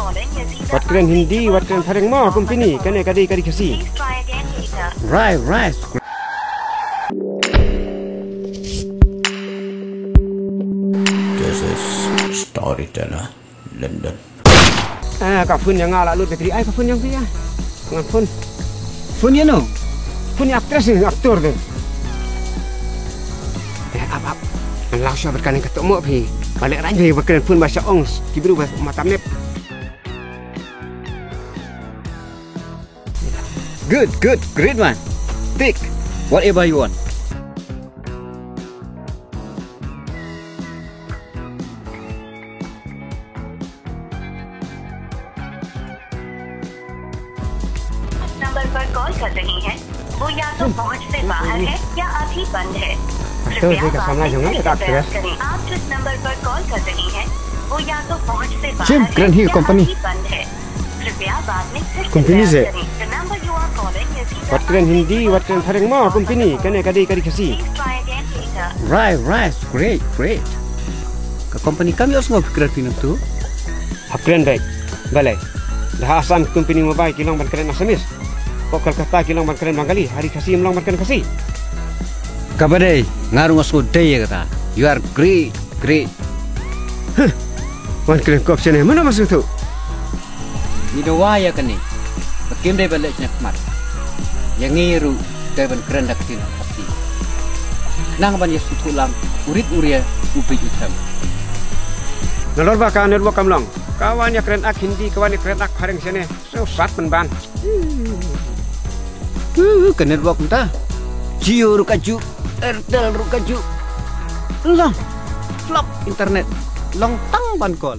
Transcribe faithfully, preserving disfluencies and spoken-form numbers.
Wat kren Hindi, wat kren phareng mo, company, kane ka dei ka ri Khasi. Right, right. This is Storyteller London. Ah, ka phone ïa nga la lut battery. Ai, ka phone ïa phi ah. Ngan phone. Phone ïa no? Phone ïa actress ne actor de. Eh, ap, ap. Ngan lang sha berkan ka tomo phi. Balik rang phi berkan phone ba sha ong. Ki bru ba mata mep. Good, good, great man. Take whatever you want. नंबर पर कॉल कर रहे हैं, वो या तो पहुंच से बाहर है या अभी बंद है। कृपया बाद में फिर से प्रयास करें। आप जिस नंबर पर कॉल कर रहे हैं, वो या तो पहुंच से बाहर है या अभी बंद है। कृपया बाद में फिर से प्रयास करें। The number you are calling is either Wat kren Hindi, wat kren phareng mo, company, kane ka dei ka ri Khasi. Please try again later. Right, right, great, great. Ka company kam ïohsngew phi kren phi nangtu. Hap kren beit. Balei? Da ha Assam company mobile ki long ban kren Assamese. Ko Kolkata ki long ban kren Bengali, ha ri Khasi ym long ban kren Khasi. Kaba dei, nga ruh nga sngewdei ïa kata. You are great, great. Huh. Wan kren kop shane, mano ba sngewthuh? Ngi dawa ïa kane. Ba kim dei ban leh shane khmat. Ïa ngi ruh dei ban kren da ka ktien Khasi. Khnang ban ïa sngewthuh lang u rit u ria u bieit u them. Nalor ba ka network kam long. Ka wan ïa kren ak Hindi, ka wan ïa kren ak phareng shane. Sngewsat pynban. Uh, ka network mynta. Jio ruh ka ju, Airtel ruh ka ju. Long. Flop internet. Long tang ban call.